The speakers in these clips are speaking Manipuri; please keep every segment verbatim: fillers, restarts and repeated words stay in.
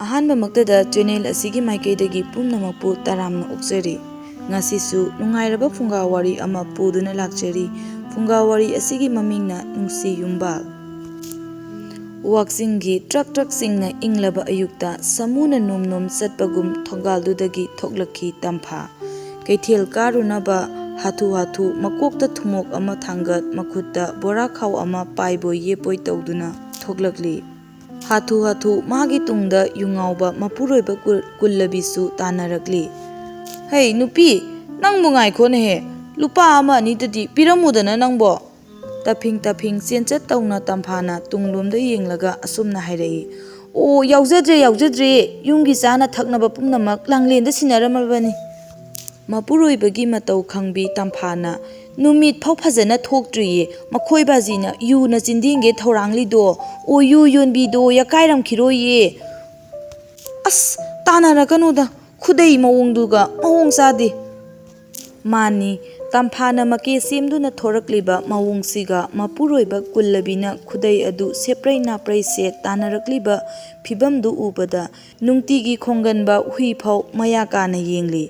ꯑꯍꯥꯟꯕꯃꯛꯇꯗ ꯆꯦꯅꯦꯜ ꯑꯁꯤꯒꯤ ꯃꯥꯏꯀꯩꯗꯒꯤ ꯄꯨꯝꯅꯃꯛꯄꯨ ꯇꯔꯥꯝꯅ ꯑꯣꯛꯆꯔꯤ꯫ ꯉꯁꯤꯁꯨ ꯅꯨꯡꯉꯥꯏꯔꯕ ꯐꯨꯡꯒꯥ ꯋꯥꯔꯤ ꯑꯃ ꯄꯨꯗꯨꯅ ꯂꯥꯛꯆꯔꯤ꯫ ꯐꯨꯡꯒꯥ ꯋꯥꯔꯤ ꯑꯁꯤꯒꯤ ꯃꯃꯤꯡꯅ ꯅꯨꯡꯁꯤ ꯌꯨꯝꯕꯥꯜ꯫ ꯋꯥꯛꯆꯤꯡꯒꯤ ꯇ꯭ꯔꯛ ꯇ꯭ꯔꯛ ꯆꯤꯡꯅ ꯏꯪꯂꯕ ꯑꯌꯨꯛꯇ ꯁꯥꯃꯨꯅ ꯅꯣꯝ ꯅꯣꯝ ꯆꯠꯄꯒꯨꯝ ꯊꯣꯡꯒꯥꯜꯗꯨꯗꯒꯤ ꯊꯣꯛꯂꯛꯈꯤ ꯇꯝꯐꯥ꯫ ꯀꯩꯊꯦꯜ ꯀꯥꯔꯨꯅꯕ ꯍꯥꯊꯨ ꯍꯥꯊꯨ ꯃꯀꯣꯛꯇ ꯊꯨꯝꯃꯣꯛ ꯑꯃ ꯊꯥꯡꯒꯠ, ꯃꯈꯨꯠꯇ ꯕꯣꯔꯥ ꯈꯥꯎ ꯑꯃ ꯄꯥꯏꯕꯣꯏ ꯌꯦꯞꯄꯣꯏ ꯇꯧꯗꯨꯅ ꯊꯣꯛꯂꯛꯂꯤ꯫ ꯍꯥꯊꯨ ꯍꯥꯊꯨ ꯃꯥꯒꯤ ꯇꯨꯡꯗ ꯌꯨꯉꯥꯎꯕ ꯃꯄꯨꯔꯣꯏꯕ ꯀꯨꯜ-, ꯀꯨꯜꯂꯕꯤꯁꯨ ꯇꯥꯟꯅꯔꯛꯂꯤ꯫ "ꯍꯩ ꯅꯨꯄꯤ, ꯅꯪꯕꯨ ꯉꯥꯏꯈꯣꯅꯦꯍꯦ, ꯂꯨꯄꯥ ꯑꯃ ꯑꯅꯤꯗꯗꯤ ꯄꯤꯔꯝꯃꯨꯗꯅ ꯅꯪꯕꯣ?" ꯇꯞꯐꯤꯡ ꯇꯞꯐꯤꯡ ꯆꯦꯟꯆꯠ ꯇꯧꯅ ꯇꯝꯐꯥꯅ ꯇꯨꯡꯂꯣꯝꯗ ꯌꯦꯡꯂꯒ ꯑꯁꯨꯝꯅ ꯍꯥꯏꯔꯛꯏ꯫ "ꯑꯣ, ꯌꯥꯎꯖꯗ꯭ꯔꯦ, ꯌꯥꯎꯖꯗ꯭ꯔꯦ, ꯌꯨꯝꯒꯤ ꯆꯥꯅ ꯊꯛꯅꯕ ꯄꯨꯝꯅꯃꯛ ꯂꯥꯡꯂꯦꯟꯗ ꯁꯤꯟꯅꯔꯝꯃꯕꯅꯤ꯫" ꯃꯄꯨꯔꯣꯏꯕꯒꯤ ꯃꯇꯧ ꯈꯪꯕꯤ ꯇꯝꯐꯥꯅ, "ꯅꯨꯃꯤꯠ ꯐꯥꯎ ꯐꯖꯅ ꯊꯣꯛꯇ꯭ꯔꯤꯌꯦ, ꯃꯈꯣꯏ ꯕꯥꯖꯤꯅ ꯌꯨꯅ ꯆꯤꯟꯗꯦꯡꯒꯦ ꯊꯧꯔꯥꯡꯂꯤꯗꯣ꯫ ꯑꯣ, ꯌꯨ ꯌꯣꯟꯕꯤꯗꯣ ꯌꯥꯀꯥꯏꯔꯝꯈꯤꯔꯣꯏꯌꯦ꯫" "ꯑꯁ, ꯇꯥꯟꯅꯔꯛꯀꯅꯨꯗ, ꯈꯨꯗꯩ ꯃꯑꯣꯡꯗꯨꯒ ꯃꯑꯣꯡ ꯆꯥꯗꯦ꯫" ꯃꯥꯅꯤ, ꯇꯝꯐꯥꯅ ꯃꯀꯦ ꯁꯦꯝꯗꯨꯅ ꯊꯣꯔꯛꯂꯤꯕ ꯃꯑꯣꯡꯁꯤꯒ ꯃꯄꯨꯔꯣꯏꯕ ꯀꯨꯜꯂꯕꯤꯅ ꯈꯨꯗꯩ ꯑꯗꯨ ꯁꯦꯞꯄ꯭ꯔꯩ ꯅꯥꯄ꯭ꯔꯩ ꯁꯦꯠ ꯇꯥꯟꯅꯔꯛꯂꯤꯕ ꯐꯤꯕꯝꯗꯨ ꯎꯕꯗ ꯅꯨꯡꯇꯤꯒꯤ ꯈꯣꯡꯒꯟꯕ ꯍꯨꯏ ꯐꯥꯎ ꯃꯌꯥ ꯀꯥꯅ ꯌꯦꯡꯂꯤ꯫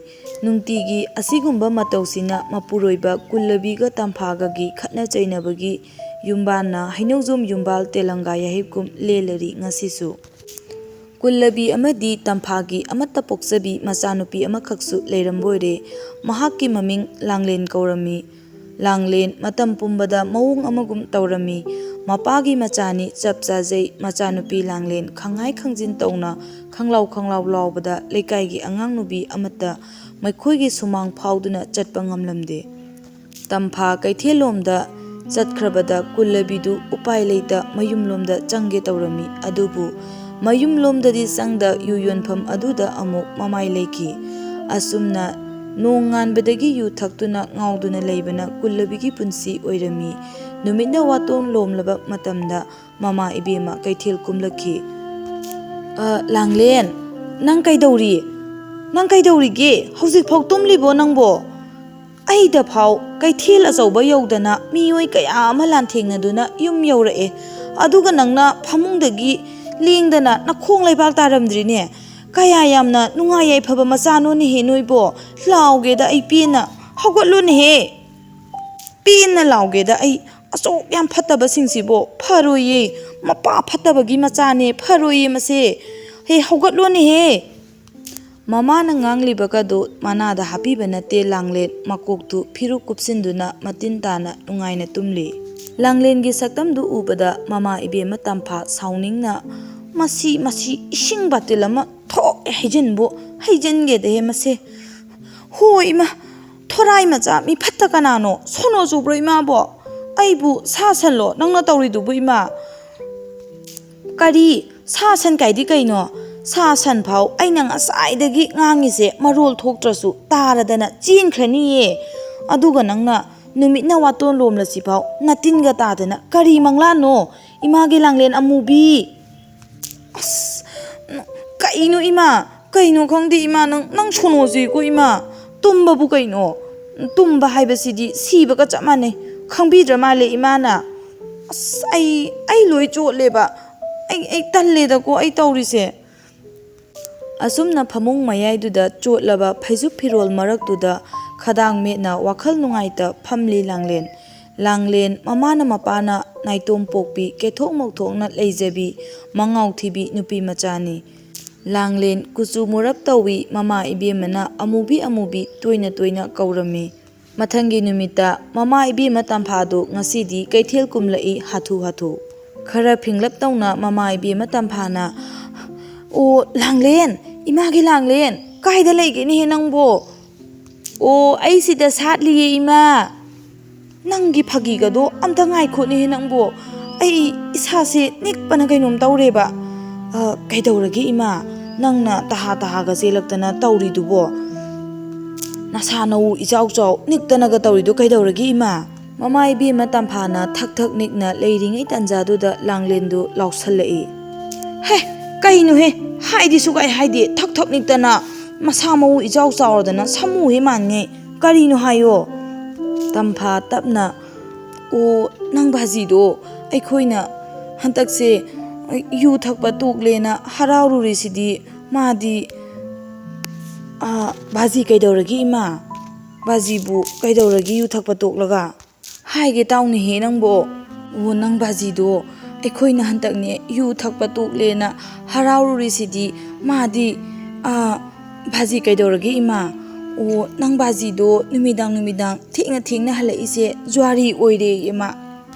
ꯅꯨꯡꯇꯤꯒꯤ ꯑꯁꯤꯒꯨꯝꯕ ꯃꯇꯧꯁꯤꯅ ꯃꯄꯨꯔꯣꯏꯕ ꯀꯨꯜꯂꯕꯤꯒ ꯇꯝꯐꯥꯒꯒꯤ ꯈꯠꯅ ꯆꯩꯅꯕꯒꯤ ꯌꯨꯝꯕꯥꯟꯅ ꯍꯩꯅꯧꯖꯣꯝ ꯌꯨꯝꯕꯥꯜ ꯇꯦꯂꯪꯒꯥ ꯌꯥꯍꯤꯞꯀꯨꯝ ꯂꯦꯜꯂꯔꯤ ꯉꯁꯤꯁꯨ꯫ ꯀꯨꯜꯂꯕꯤ ꯑꯃꯗꯤ ꯇꯝꯐꯥꯒꯤ ꯑꯃꯠꯇ ꯄꯣꯛꯆꯕꯤ ꯃꯆꯥꯅꯨꯄꯤ ꯑꯃꯈꯛꯁꯨ ꯂꯩꯔꯝꯕ ꯑꯣꯏꯔꯦ꯫ ꯃꯍꯥꯛꯀꯤ ꯃꯃꯤꯡ ꯂꯥꯡꯂꯦꯟ ꯀꯧꯔꯝꯃꯤ꯫ ꯂꯥꯡꯂꯦꯟ ꯃꯇꯝ ꯄꯨꯝꯕꯗ ꯃꯑꯣꯡ ꯑꯃꯒꯨꯝ ꯇꯧꯔꯝꯃꯤ꯫ ꯃꯄꯥꯒꯤ ꯃꯆꯥꯅꯤ, ꯆꯞ ꯆꯥꯖꯩ꯫ ꯃꯆꯥꯅꯨꯄꯤ ꯂꯥꯡꯂꯦꯟ ꯈꯪꯍꯥꯏ ꯈꯪꯖꯤꯟ ꯇꯧꯅ ꯈꯪꯂꯥꯎ ꯈꯪꯂꯥꯎ ꯂꯥꯎꯕꯗ ꯂꯩꯀꯥꯏꯒꯤ ꯑꯉꯥꯡ ꯅꯨꯄꯤ ꯑꯃꯠꯇ ꯃꯈꯣꯏꯒꯤ ꯁꯨꯃꯥꯡ ꯐꯥꯎꯗꯨꯅ ꯆꯠꯄ ꯉꯝꯂꯝꯗꯦ꯫ ꯇꯝꯐꯥ ꯀꯩꯊꯦꯜꯂꯣꯝꯗ ꯆꯠꯈ꯭ꯔꯕꯗ ꯀꯨꯜꯂꯕꯤꯗꯨ ꯎꯄꯥꯏ ꯂꯩꯇ ꯃꯌꯨꯝꯂꯣꯝꯗ ꯆꯪꯒꯦ ꯇꯧꯔꯝꯃꯤ꯫ ꯑꯗꯨꯕꯨ ꯃꯌꯨꯝꯂꯣꯝꯗꯗꯤ ꯆꯪꯗ ꯌꯨ ꯌꯣꯟꯐꯝ ꯑꯗꯨꯗ ꯑꯃꯨꯛ ꯃꯃꯥꯏ ꯂꯩꯈꯤ꯫ ꯑꯁꯨꯝꯅ ꯅꯣꯡ ꯉꯥꯟꯕꯗꯒꯤ ꯌꯨ ꯊꯛꯇꯨꯅ ꯉꯥꯎꯗꯨꯅ ꯂꯩꯕꯅ ꯀꯨꯜꯂꯕꯤꯒꯤ ꯄꯨꯟꯁꯤ ꯑꯣꯏꯔꯝꯃꯤ꯫ ꯅꯨꯃꯤꯠꯅ ꯋꯥꯇꯣꯟ ꯂꯣꯝꯂꯕ ꯃꯇꯝꯗ ꯃꯃꯥ ꯏꯕꯦꯝꯃ ꯀꯩꯊꯦꯜ ꯀꯨꯝꯂꯛꯈꯤ꯫ "ꯑ, ꯂꯥꯡꯂꯦꯟ, ꯅꯪ ꯀꯩꯗꯧꯔꯤ? ꯅꯪ ꯀꯩꯗꯧꯔꯤꯒꯦ? ꯍꯧꯖꯤꯛꯐꯥꯎ ꯇꯨꯝꯂꯤꯕꯣ ꯅꯪꯕꯣ?" "ꯑꯩꯗ ꯐꯥꯎ ꯀꯩꯊꯦꯜ ꯑꯆꯧꯕ ꯌꯧꯗꯅ ꯃꯤꯑꯣꯏ ꯀꯌꯥ ꯑꯃ ꯂꯥꯟꯊꯦꯡꯅꯗꯨꯅ ꯌꯨꯝ ꯌꯧꯔꯛꯑꯦ, ꯑꯗꯨꯒ ꯅꯪꯅ ꯐꯃꯨꯡꯗꯒꯤ ꯂꯦꯡꯗꯅ ꯅꯈꯣꯡ ꯂꯩꯕꯥꯛ ꯇꯥꯔꯝꯗ꯭ꯔꯤꯅꯦ꯫ ꯀꯌꯥ ꯌꯥꯝꯅ ꯅꯨꯡꯉꯥꯏ ꯌꯥꯏꯐꯕ ꯃꯆꯥꯅꯣꯅꯦꯍꯦ ꯅꯣꯏꯕꯣ꯫ ꯂꯥꯎꯒꯦꯗ ꯑꯩ ꯄꯦꯟꯅ꯫ ꯍꯧꯒꯠꯂꯣꯅꯦꯍꯦ꯫ ꯄꯦꯟꯅ ꯂꯥꯎꯒꯦꯗ ꯑꯩ꯫ ꯑꯁꯨꯛ ꯌꯥꯝ ꯐꯠꯇꯕꯁꯤꯡꯁꯤꯕꯣ ꯐꯔꯣꯏꯌꯦ꯫ ꯃꯄꯥ ꯐꯠꯇꯕꯒꯤ ꯃꯆꯥꯅꯦ, ꯐꯔꯣꯏꯌꯦ ꯃꯁꯦ꯫ ꯍꯦ, ꯍꯧꯒꯠꯂꯣꯅꯦꯍꯦ꯫ ꯃꯃꯥꯅ ꯉꯥꯡꯂꯤꯕꯒꯗꯨ ꯃꯅꯥꯗ ꯍꯥꯞꯄꯤꯕ ꯅꯠꯇꯦ꯫ ꯂꯥꯡꯂꯦꯟ ꯃꯀꯣꯛꯇꯨ ꯐꯤꯔꯨꯛ ꯀꯨꯞꯁꯤꯟꯗꯨꯅ ꯃꯇꯤꯟ ꯇꯥꯅ ꯅꯨꯡꯉꯥꯏꯅ ꯇꯨꯝꯂꯤ꯫ ꯂꯥꯡꯂꯦꯟꯒꯤ ꯁꯛꯇꯝꯗꯨ ꯎꯕꯗ ꯃꯃꯥ ꯏꯕꯦꯝꯃ ꯇꯝꯐꯥ ꯁꯥꯎꯅꯤꯡꯅ, "ꯃꯁꯤ, ꯃꯁꯤ ꯏꯁꯤꯡ ꯕꯥꯇꯤꯜ ꯑꯃ ꯊꯣꯛꯑꯦ ꯍꯩꯖꯤꯟꯕꯨ, ꯍꯩꯖꯤꯟꯒꯦꯗꯍꯦ ꯃꯁꯦ꯫ ꯍꯣ ꯏꯃꯥ, ꯊꯣꯔꯥꯏ ꯃꯆꯥ ꯃꯤ ꯐꯠꯇ ꯀꯅꯥꯅꯣ? ꯁꯣꯅꯣ ꯆꯨꯕ꯭ꯔꯣ ꯏꯃꯥꯕꯣ? ꯑꯩꯕꯨ ꯁꯥ ꯁꯟꯂꯣ ꯅꯪꯅ ꯇꯧꯔꯤꯗꯨꯕꯨ ꯏꯃꯥ?" "ꯀꯔꯤ? ꯁꯥ ꯁꯟ ꯀꯥꯏꯗꯤ ꯀꯩꯅꯣ? ꯁꯥ ꯁꯟ ꯐꯥꯎ ꯑꯩꯅ ꯉꯁꯥꯏꯗꯒꯤ ꯉꯥꯡꯉꯤꯁꯦ ꯃꯔꯣꯜ ꯊꯣꯛꯇ꯭ꯔꯁꯨ ꯇꯥꯔꯗꯅ ꯆꯦꯟꯈ꯭ꯔꯅꯤꯌꯦ꯫ ꯑꯗꯨꯒ ꯅꯪꯅ ꯅꯨꯃꯤꯠꯅ ꯋꯥꯇꯣꯟ ꯂꯣꯝꯂꯁꯤꯐꯥꯎ ꯅꯇꯤꯟꯒ ꯇꯥꯗꯅ ꯀꯔꯤ ꯃꯪꯂꯥꯟꯅꯣ? ꯏꯃꯥꯒꯤ ꯂꯥꯡꯂꯦꯟ ꯑꯃꯨꯕꯤ!" "ꯑꯁ, ꯀꯩꯅꯣ ꯏꯃꯥ? ꯀꯩꯅꯣ ꯈꯪꯗꯦ ꯏꯃꯥ, ꯅꯪ, ꯅꯪ ꯁꯣꯅꯣꯁꯤꯀꯣ ꯏꯃꯥ꯫ ꯇꯨꯝꯕꯕꯨ ꯀꯩꯅꯣ? ꯇꯨꯝꯕ ꯍꯥꯏꯕꯁꯤꯗꯤ ꯁꯤꯕꯒ ꯆꯞ ꯃꯥꯟꯅꯩ꯫ ꯈꯪꯕꯤꯗ꯭ꯔ ꯃꯥꯜꯂꯦ ꯏꯃꯥꯅ꯫ ꯑꯁ, ꯑꯩ, ꯑꯩ ꯂꯣꯏ ꯆꯣꯠꯂꯦꯕ꯫ ꯑꯩ, ꯑꯩ ꯇꯜꯂꯦꯗꯀꯣ ꯑꯩ ꯇꯧꯔꯤꯁꯦ꯫" ꯑꯁꯨꯝꯅ ꯐꯃꯨꯡ ꯃꯌꯥꯏꯗꯨꯗ ꯆꯣꯠꯂꯕ ꯐꯩꯖꯨꯞ ꯐꯤꯔꯣꯜ ꯃꯔꯛꯇꯨꯗ ꯈꯗꯥꯡ ꯃꯦꯠꯅ ꯋꯥꯈꯜ ꯅꯨꯡꯉꯥꯏꯇ ꯐꯝꯂꯤ ꯂꯥꯡꯂꯦꯟ꯫ ꯂꯥꯡꯂꯦꯟ ꯃꯃꯥꯅ ꯃꯄꯥꯅ ꯅꯥꯏꯇꯣꯝ ꯄꯣꯛꯄꯤ ꯀꯦꯊꯣꯛ ꯃꯧꯊꯣꯛꯅ ꯂꯩꯖꯕꯤ ꯃꯉꯥꯎ ꯊꯤꯕꯤ ꯅꯨꯄꯤ ꯃꯆꯥꯅꯤ꯫ ꯂꯥꯡꯂꯦꯟ ꯀꯨꯆꯨ ꯃꯨꯔꯞ ꯇꯧꯏ꯫ ꯃꯃꯥ ꯏꯕꯦꯝꯃꯅ "ꯑꯃꯨꯕꯤ, ꯑꯃꯨꯕꯤ" ꯇꯣꯏꯅ ꯇꯣꯏꯅ ꯀꯧꯔꯝꯃꯤ꯫ ꯃꯊꯪꯒꯤ ꯅꯨꯃꯤꯠꯇ ꯃꯃꯥ ꯏꯕꯦꯝꯃ ꯇꯝꯐꯥꯗꯨ ꯉꯁꯤꯗꯤ ꯀꯩꯊꯦꯜ ꯀꯨꯝꯂꯛꯏ ꯍꯥꯊꯨ ꯍꯥꯊꯨ꯫ ꯈꯔ ꯐꯤꯡꯂꯞ ꯇꯧꯅ ꯃꯃꯥ ꯏꯕꯦꯝꯃ ꯇꯝꯐꯥꯅ, "ꯑꯣ ꯂꯥꯡꯂꯦꯟ, ꯏꯃꯥꯒꯤ ꯂꯥꯡꯂꯦꯟ, ꯀꯥꯏꯗ ꯂꯩꯒꯦꯅꯦꯍꯦ ꯅꯪꯕꯣ?" "ꯑꯣ, ꯑꯩ ꯁꯤꯗ ꯁꯥꯠꯂꯤꯌꯦ ꯏꯃꯥ꯫" "ꯅꯪꯒꯤ ꯐꯥꯒꯤꯒꯗꯣ ꯑꯝꯇ ꯉꯥꯏꯈꯣꯅꯦꯍꯦ ꯅꯪꯕꯣ꯫ ꯑꯩ ꯏꯁꯥꯁꯦ ꯅꯤꯛꯄꯅ ꯀꯩꯅꯣꯝ ꯇꯧꯔꯦꯕ꯫" "ꯑ, ꯀꯩꯗꯧꯔꯒꯦ ꯏꯃꯥ? ꯅꯪꯅ ꯇꯍꯥ ꯇꯍꯥꯒ ꯆꯦꯜꯂꯛꯇꯅ ꯇꯧꯔꯤꯗꯨꯕꯣ? ꯅꯁꯥ ꯅꯎ ꯏꯆꯥꯎ ꯆꯥꯎ ꯅꯤꯛꯇꯅꯒ ꯇꯧꯔꯤꯗꯣ ꯀꯩꯗꯧꯔꯒꯦ ꯏꯃꯥ?" ꯃꯃꯥ ꯏꯕꯦꯝꯃ ꯇꯝꯐꯥꯅ ꯊꯛ ꯊꯛ ꯅꯤꯛꯅ ꯂꯩꯔꯤꯉꯩ ꯇꯟꯖꯥꯗꯨꯗ ꯂꯥꯡꯂꯦꯟꯗꯨ ꯂꯥꯎꯁꯜꯂꯛꯏ꯫ "ꯍꯦ, ꯀꯩꯅꯣꯍꯦ? ꯍꯥꯏꯗꯤ ꯁꯨꯛꯍꯥꯏ ꯍꯥꯏꯗꯦ, ꯊꯛ ꯊꯛ ꯅꯤꯛꯇꯅ ꯃꯁꯥ ꯃꯎ ꯏꯆꯥꯎ ꯆꯥꯎꯔꯗꯅ ꯁꯥꯃꯨ ꯍꯦ ꯃꯥꯟꯉꯩ꯫ ꯀꯔꯤꯅꯣ ꯍꯥꯏꯌꯣ?" ꯇꯝꯐꯥ ꯇꯞꯅ, "ꯑꯣ, ꯅꯪ ꯕꯥꯖꯤꯗꯣ ꯑꯩꯈꯣꯏꯅ ꯍꯟꯗꯛꯁꯦ ꯌꯨ ꯊꯛꯄ ꯇꯣꯛꯂꯦꯅ ꯍꯔꯥꯎꯔꯨꯔꯤꯁꯤꯗꯤ ꯃꯥꯗꯤ꯫ "ꯑꯥ, ꯕꯥꯖꯤ ꯀꯩꯗꯧꯔꯒꯦ ꯏꯃꯥ? ꯕꯥꯖꯤꯕꯨ ꯀꯩꯗꯧꯔꯒꯦ ꯌꯨ ꯊꯛꯄ ꯇꯣꯛꯂꯒ? ꯍꯥꯏꯒꯦ ꯇꯥꯎꯅꯦꯍꯦ ꯅꯪꯕꯣ꯫ ꯑꯣ, ꯅꯪ ꯕꯥꯖꯤꯗꯣ ꯑꯩꯈꯣꯏꯅ ꯍꯟꯗꯛꯅꯦ ꯌꯨ ꯊꯛꯄ ꯇꯣꯛꯂꯦꯅ ꯍꯔꯥꯎꯔꯨꯔꯤꯁꯤꯗꯤ ꯃꯥꯗꯤ꯫ ꯑꯥ, ꯕꯥꯖꯤ ꯀꯩꯗꯧꯔꯒꯦ ꯏꯃꯥ? ꯑꯣ, ꯅꯪ ꯕꯥꯖꯤꯗꯣ ꯅꯨꯃꯤꯗꯥꯡ ꯅꯨꯃꯤꯗꯥꯡ ꯊꯦꯡꯅ ꯊꯦꯡꯅ ꯍꯜꯂꯛꯏꯁꯦ ꯖꯨꯋꯥꯔꯤ ꯑꯣꯏꯔꯦ ꯏꯃꯥ꯫"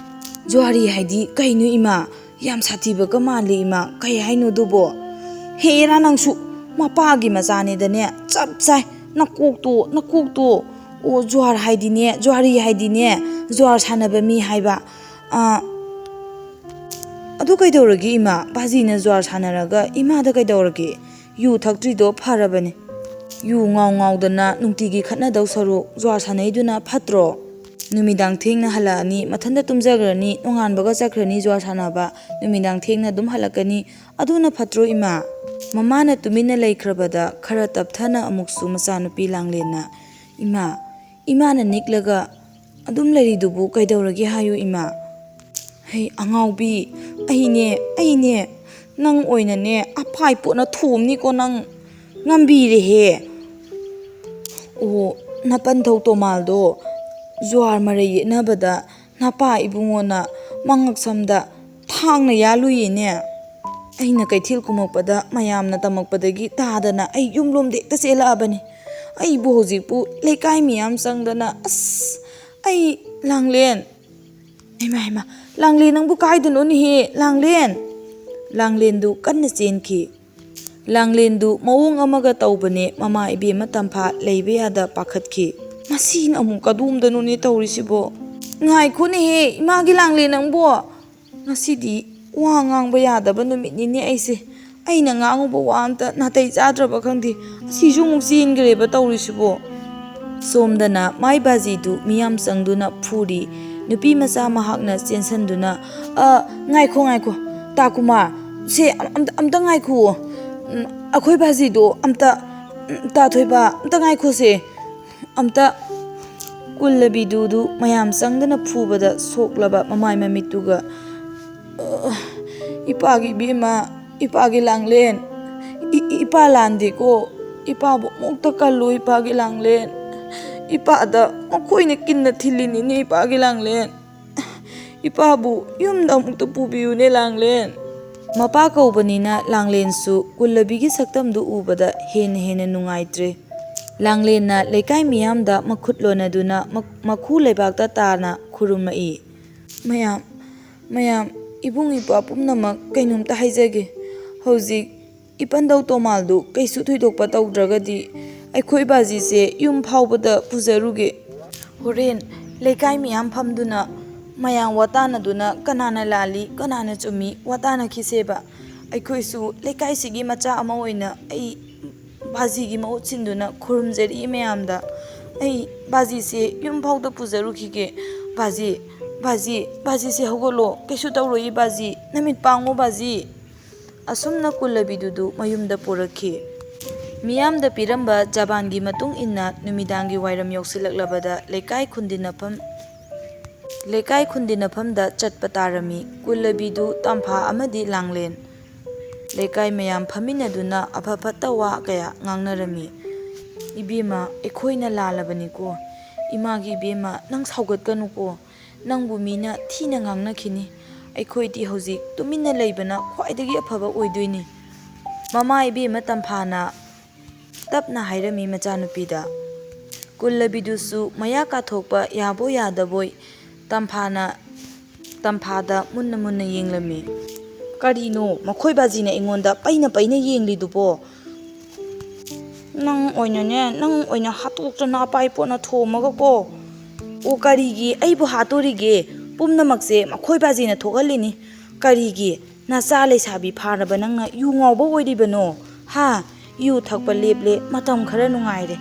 "ꯖꯨꯋꯥꯔꯤ ꯍꯥꯏꯗꯤ ꯀꯩꯅꯣ ꯏꯃꯥ? ꯌꯥꯝ ꯁꯥꯊꯤꯕꯒ ꯃꯥꯜꯂꯤ ꯏꯃꯥ, ꯀꯩ ꯍꯥꯏꯅꯣ ꯑꯗꯨꯕꯣ?" "ꯍꯦꯔꯥ ꯅꯪꯁꯨ, ꯃꯄꯥꯒꯤ ꯃꯆꯥꯅꯦꯗꯅꯦ, ꯆꯞ ꯆꯥꯏ꯫ ꯅꯀꯣꯛꯇꯣ, ꯅꯀꯣꯛꯇꯣ꯫ ꯑꯣ, ꯖꯨꯋꯥꯔ ꯍꯥꯏꯗꯤꯅꯦ, ꯖꯨꯋꯥꯔꯤ ꯍꯥꯏꯗꯤꯅꯦ, ꯖꯨꯋꯥꯔ ꯁꯥꯟꯅꯕ ꯃꯤ ꯍꯥꯏꯕ꯫ ꯑꯥ, ꯑꯗꯨ ꯀꯩꯗꯧꯔꯒꯦ ꯏꯃꯥ? ꯕꯥꯖꯤꯅ ꯖꯨꯋꯥꯔ ꯁꯥꯟꯅꯔꯒ ꯏꯃꯥꯗ ꯀꯩꯗꯧꯔꯒꯦ? ꯌꯨ ꯊꯛꯇ꯭ꯔꯤꯗꯣ ꯐꯔꯕꯅꯦ꯫ ꯌꯨ ꯉꯥꯎ ꯉꯥꯎꯗꯅ ꯅꯨꯡꯇꯤꯒꯤ ꯈꯠꯅꯗꯧ ꯁꯔꯨꯛ ꯖꯨꯋꯥꯔ ꯁꯥꯟꯅꯩꯗꯨꯅ ꯐꯠꯇ꯭ꯔꯣ? ꯅꯨꯃꯤꯗꯥꯡ ꯊꯦꯡꯅ ꯍꯜꯂꯛꯑꯅꯤ, ꯃꯊꯟꯇ ꯇꯨꯝꯖꯈ꯭ꯔꯅꯤ, ꯅꯣꯡꯉꯥꯟꯕꯒ ꯆꯠꯈ꯭ꯔꯅꯤ ꯖꯨꯋꯥꯔ ꯁꯥꯟꯅꯕ, ꯅꯨꯃꯤꯗꯥꯡ ꯊꯦꯡꯅ ꯑꯗꯨꯝ ꯍꯜꯂꯛꯀꯅꯤ꯫ ꯑꯗꯨꯅ ꯐꯠꯇ꯭ꯔꯣ ꯏꯃꯥ?" ꯃꯃꯥꯅ ꯇꯨꯃꯤꯟꯅ ꯂꯩꯈ꯭ꯔꯕꯗ ꯈꯔ ꯇꯞꯊꯅ ꯑꯃꯨꯛꯁꯨ ꯃꯆꯥꯅꯨꯄꯤ ꯂꯥꯡꯂꯦꯟꯅ, "ꯏꯃꯥ, ꯏꯃꯥꯅ ꯅꯤꯛꯂꯒ ꯑꯗꯨꯝ ꯂꯩꯔꯤꯗꯨꯕꯨ ꯀꯩꯗꯧꯔꯒꯦ ꯍꯥꯏꯌꯨ ꯏꯃꯥ?" "ꯍꯩ ꯑꯉꯥꯎꯕꯤ, ꯑꯩꯅꯦ, ꯑꯩꯅꯦ, ꯅꯪ ꯑꯣꯏꯅꯅꯦ ꯑꯐꯥꯏ ꯄꯣꯠꯅ ꯊꯣꯝꯅꯤꯀꯣ ꯅꯪ꯫ ꯉꯝꯕꯤꯔꯦꯍꯦ꯫ ꯑꯣ, ꯅꯄꯟꯊꯧ ꯇꯣꯃꯥꯜꯗꯣ ꯖꯨꯋꯥꯔ ꯃꯔꯩ ꯌꯦꯠꯅꯕꯗ ꯅꯄꯥ ꯏꯕꯨꯡꯉꯣꯅ ꯃꯉꯛꯁꯝꯗ ꯊꯥꯡꯅ ꯌꯥꯜꯂꯨꯏꯌꯦꯅꯦ꯫ ꯑꯩꯅ ꯀꯩꯊꯦꯜ ꯀꯨꯝꯃꯛꯄꯗ ꯃꯌꯥꯝꯅ ꯇꯝꯃꯛꯄꯗꯒꯤ ꯇꯥꯗꯅ ꯑꯩ ꯌꯨꯝꯂꯣꯝꯗ ꯍꯦꯛꯇ ꯆꯦꯜꯂꯛꯑꯕꯅꯤ꯫ ꯑꯩꯕꯨ ꯍꯧꯖꯤꯛꯄꯨ ꯂꯩꯀꯥꯏ ꯃꯤꯌꯥꯝ ꯆꯪꯗꯅ, ꯑꯁ, ꯑꯩ, ꯂꯥꯡꯂꯦꯟ꯫ ꯍꯩꯃꯥ, ꯍꯩꯃꯥ, ꯂꯥꯡꯂꯦꯟ ꯅꯪꯕꯨ ꯀꯥꯏꯗꯅꯣꯅꯦꯍꯦ, ꯂꯥꯡꯂꯦꯟ!" ꯂꯥꯡꯂꯦꯟꯗꯨ ꯀꯟꯅ ꯆꯦꯟꯈꯤ꯫ ꯂꯥꯡꯂꯦꯟꯗꯨ ꯃꯑꯣꯡ ꯑꯃꯒ ꯇꯧꯕꯅꯦ, ꯃꯃꯥ ꯏꯕꯦꯝꯃ ꯇꯝꯐꯥ ꯂꯩꯕ ꯌꯥꯗ ꯄꯥꯈꯠꯈꯤ꯫ "ꯃꯁꯤꯅ ꯑꯃꯨꯛ ꯀꯗꯣꯝꯗꯅꯣꯅꯦ ꯇꯧꯔꯤꯁꯤꯕꯣ? ꯉꯥꯏꯈꯣꯅꯦꯍꯦ, ꯏꯃꯥꯒꯤ ꯂꯥꯡꯂꯦꯟ ꯅꯪꯕꯣ!" ꯉꯁꯤꯗꯤ ꯋꯥ ꯉꯥꯡꯕ ꯌꯥꯗꯕ ꯅꯨꯃꯤꯠꯅꯤꯅꯦ ꯑꯩꯁꯦ꯫ ꯑꯩꯅ ꯉꯥꯡꯉꯨꯕ ꯋꯥ ꯑꯝꯇ ꯅꯥꯇꯩ ꯆꯥꯗ꯭ꯔꯕ ꯈꯪꯗꯦ꯫ ꯑꯁꯤꯁꯨ ꯑꯃꯨꯛ ꯆꯦꯟꯈ꯭ꯔꯦꯕ ꯇꯧꯔꯤꯁꯤꯕꯣ꯫ ꯁꯣꯝꯗꯅ ꯃꯥꯏ ꯕꯥꯖꯤꯗꯨ ꯃꯤꯌꯥꯝ ꯆꯪꯗꯨꯅ ꯐꯨꯔꯤ꯫ ꯅꯨꯄꯤ ꯃꯆꯥ ꯃꯍꯥꯛꯅ ꯆꯦꯟꯁꯟꯗꯨꯅ, "ꯑ, ꯉꯥꯏꯈꯣ, ꯉꯥꯏꯈꯣ, ꯇꯥ ꯀꯨꯃꯥꯔ, ꯁꯦ, ꯑꯝ-, ꯑꯝꯇ, ꯑꯝꯇ ꯉꯥꯏꯈꯨꯑꯣ꯫ ꯎꯝ, ꯑꯩꯈꯣꯏ ꯕꯥꯖꯤꯗꯣ ꯑꯝꯇ, ꯎꯝ, ꯇꯥ ꯊꯣꯏꯕ, ꯑꯝꯇ ꯉꯥꯏꯈꯣꯁꯦ꯫ ꯑꯝꯇ", ꯀꯨꯜꯂꯕꯤꯗꯨꯗꯨ ꯃꯌꯥꯝ ꯆꯪꯗꯅ ꯐꯨꯕꯗ ꯁꯣꯛꯂꯕ ꯃꯃꯥꯏ ꯃꯃꯤꯠꯇꯨꯒ, "ꯑ, ꯏꯄꯥꯒꯤ ꯏꯕꯦꯝꯃ, ꯏꯄꯥꯒꯤ ꯂꯥꯡꯂꯦꯟ, ꯏ-, ꯏ-, ꯏꯄꯥ ꯂꯥꯟꯗꯦꯀꯣ꯫ ꯏꯄꯥꯕꯨ ꯑꯃꯨꯛꯇ ꯀꯜꯂꯨ, ꯏꯄꯥꯒꯤ ꯂꯥꯡꯂꯦꯟ꯫ ꯏꯄꯥꯗ ꯃꯈꯣꯏꯅ ꯀꯤꯟꯅ ꯊꯤꯜꯂꯤꯅꯤꯅꯦ, ꯏꯄꯥꯒꯤ ꯂꯥꯡꯂꯦꯟ꯫ ꯏꯄꯥꯕꯨ ꯌꯨꯝꯗ ꯑꯃꯨꯛꯇ ꯄꯨꯕꯤꯌꯨꯅꯦ, ꯂꯥꯡꯂꯦꯟ꯫ ꯃꯄꯥ ꯀꯧꯕꯅꯤꯅ ꯂꯥꯡꯂꯦꯟꯁꯨ ꯀꯨꯜꯂꯕꯤꯒꯤ ꯁꯛꯇꯝꯗꯨ ꯎꯕꯗ ꯍꯦꯟꯅ ꯍꯦꯟꯅ ꯅꯨꯡꯉꯥꯏꯇ꯭ꯔꯦ꯫ ꯂꯥꯡꯂꯦꯟꯅ ꯂꯩꯀꯥꯏ ꯃꯤꯌꯥꯝꯗ ꯃꯈꯨꯠ ꯂꯣꯟꯅꯗꯨꯅ ꯃꯛ-, ꯃꯈꯨ ꯂꯩꯕꯥꯛꯇ ꯇꯥꯅ ꯈꯨꯔꯨꯝꯃꯛꯏ꯫ "ꯃꯌꯥꯝ, ꯃꯌꯥꯝ, ꯏꯕꯨꯡ ꯏꯄ꯭ꯋꯥ ꯄꯨꯝꯅꯃꯛ, ꯀꯩꯅꯣꯝꯇ ꯍꯥꯏꯖꯒꯦ꯫ ꯍꯧꯖꯤꯛ ꯏꯄꯟꯗꯧ ꯇꯣꯃꯥꯜꯗꯨ ꯀꯩꯁꯨ ꯊꯣꯏꯗꯣꯛꯄ ꯇꯧꯗ꯭ꯔꯒꯗꯤ ꯑꯩꯈꯣꯏ ꯕꯥꯖꯤꯁꯦ ꯌꯨꯝ ꯐꯥꯎꯕꯗ ꯄꯨꯖꯔꯨꯒꯦ꯫ ꯍꯣꯔꯦꯟ ꯂꯩꯀꯥꯏ ꯃꯤꯌꯥꯝ ꯐꯝꯗꯨꯅ ꯃꯌꯥꯝ ꯋꯥꯇꯥꯅꯗꯨꯅ ꯀꯅꯥꯅ ꯂꯥꯜꯂꯤ, ꯀꯅꯥꯅ ꯆꯨꯝꯃꯤ ꯋꯥꯇꯥꯅꯈꯤꯁꯦꯕ꯫ ꯑꯩꯈꯣꯏꯁꯨ ꯂꯩꯀꯥꯏꯁꯤꯒꯤ ꯃꯆꯥ ꯑꯃ ꯑꯣꯏꯅ ꯑꯩ ꯕꯥꯖꯤꯒꯤ ꯃꯍꯨꯠ ꯁꯤꯟꯗꯨꯅ ꯈꯨꯔꯨꯝꯖꯔꯤ ꯃꯌꯥꯝꯗ꯫ ꯑꯩ ꯕꯥꯖꯤꯁꯦ ꯌꯨꯝ ꯐꯥꯎꯗ ꯄꯨꯖꯔꯨꯈꯤꯒꯦ꯫ ꯕꯥꯖꯤ, ꯕꯥꯖꯤ, ꯕꯥꯖꯤꯁꯦ ꯍꯧꯒꯠꯂꯣ, ꯀꯩꯁꯨ ꯇꯧꯔꯣꯏꯌꯦ ꯕꯥꯖꯤ, ꯅꯃꯤꯠ ꯄꯥꯡꯉꯣ ꯕꯥꯖꯤ꯫" ꯑꯁꯨꯝꯅ ꯀꯨꯜꯂꯕꯤꯗꯨꯗꯨ ꯃꯌꯨꯝꯗ ꯄꯨꯔꯛꯈꯤ꯫ ꯃꯤꯌꯥꯝꯗ ꯄꯤꯔꯝꯕ ꯖꯕꯥꯟꯒꯤ ꯃꯇꯨꯡ ꯏꯟꯅ ꯅꯨꯃꯤꯗꯥꯡꯒꯤ ꯋꯥꯏꯔꯝ ꯌꯧꯁꯤꯜꯂꯛꯂꯕꯗ ꯂꯩꯀꯥꯏ ꯈꯨꯟꯗꯤꯟꯅꯐꯝ, ꯂꯩꯀꯥꯏ ꯈꯨꯟꯗꯤꯟꯅꯐꯝꯗ ꯆꯠꯄ ꯇꯥꯔꯝꯃꯤ꯫ ꯀꯨꯜꯂꯕꯤꯗꯨ ꯇꯝꯐꯥ ꯑꯃꯗꯤ ꯂꯥꯡꯂꯦꯟ ꯂꯩꯀꯥꯏ ꯃꯌꯥꯝ ꯐꯝꯃꯤꯟꯅꯗꯨꯅ ꯑꯐ ꯐꯠꯇ ꯋꯥ ꯀꯌꯥ ꯉꯥꯡꯅꯔꯝꯃꯤ꯫ "ꯏꯕꯦꯝꯃ, ꯑꯩꯈꯣꯏꯅ ꯂꯥꯜꯂꯕꯅꯤꯀꯣ꯫ ꯏꯃꯥꯒꯤ ꯏꯕꯦꯝꯃ, ꯅꯪ ꯁꯥꯎꯒꯠꯀꯅꯨꯀꯣ꯫ ꯅꯪꯕꯨ ꯃꯤꯅ ꯊꯤꯅ ꯉꯥꯡꯅꯈꯤꯅꯤ꯫ ꯑꯩꯈꯣꯏꯗꯤ ꯍꯧꯖꯤꯛ ꯇꯨꯃꯤꯟꯅ ꯂꯩꯕꯅ ꯈ꯭ꯋꯥꯏꯗꯒꯤ ꯑꯐꯕ ꯑꯣꯏꯗꯣꯏꯅꯤ꯫" ꯃꯃꯥ ꯏꯕꯦꯝꯃ ꯇꯝꯐꯥꯅ ꯇꯞꯅ ꯍꯥꯏꯔꯝꯃꯤ ꯃꯆꯥꯅꯨꯄꯤꯗ꯫ ꯀꯨꯜꯂꯕꯤꯗꯨꯁꯨ ꯃꯌꯥ ꯀꯥꯊꯣꯛꯄ ꯌꯥꯕꯣꯏ ꯌꯥꯗꯕꯣꯏ ꯇꯝꯐꯥꯅ, ꯇꯝꯐꯥꯗ ꯃꯨꯟꯅ ꯃꯨꯟꯅ ꯌꯦꯡꯂꯝꯃꯤ꯫ "ꯀꯔꯤꯅꯣ ꯃꯈꯣꯏ ꯕꯥꯖꯤꯅ ꯑꯩꯉꯣꯟꯗ ꯄꯩꯅ ꯄꯩꯅ ꯌꯦꯡꯂꯤꯗꯨꯕꯣ? ꯅꯪ ꯑꯣꯏꯅꯅꯦ, ꯅꯪ ꯑꯣꯏꯅ ꯍꯥꯠꯇꯣꯛꯇꯅ ꯑꯄꯥꯏ ꯄꯣꯠꯅ ꯊꯣꯝꯃꯒꯀꯣ꯫" "ꯑꯣ, ꯀꯔꯤꯒꯤ ꯑꯩꯕꯨ ꯍꯥꯠꯇꯣꯔꯤꯒꯦ? ꯄꯨꯝꯅꯃꯛꯁꯦ ꯃꯈꯣꯏ ꯕꯥꯖꯤꯅ ꯊꯣꯛꯍꯜꯂꯤꯅꯤ꯫ ꯀꯔꯤꯒꯤ? ꯅꯆꯥ ꯂꯩꯁꯥꯕꯤ ꯐꯥꯔꯕ ꯅꯪꯅ ꯌꯨ ꯉꯥꯎꯕ ꯑꯣꯏꯔꯤꯕꯅꯣ? ꯍꯥ? ꯌꯨ ꯊꯛꯄ ꯂꯦꯞꯂꯦ, ꯃꯇꯝ ꯈꯔ ꯅꯨꯡꯉꯥꯏꯔꯦ꯫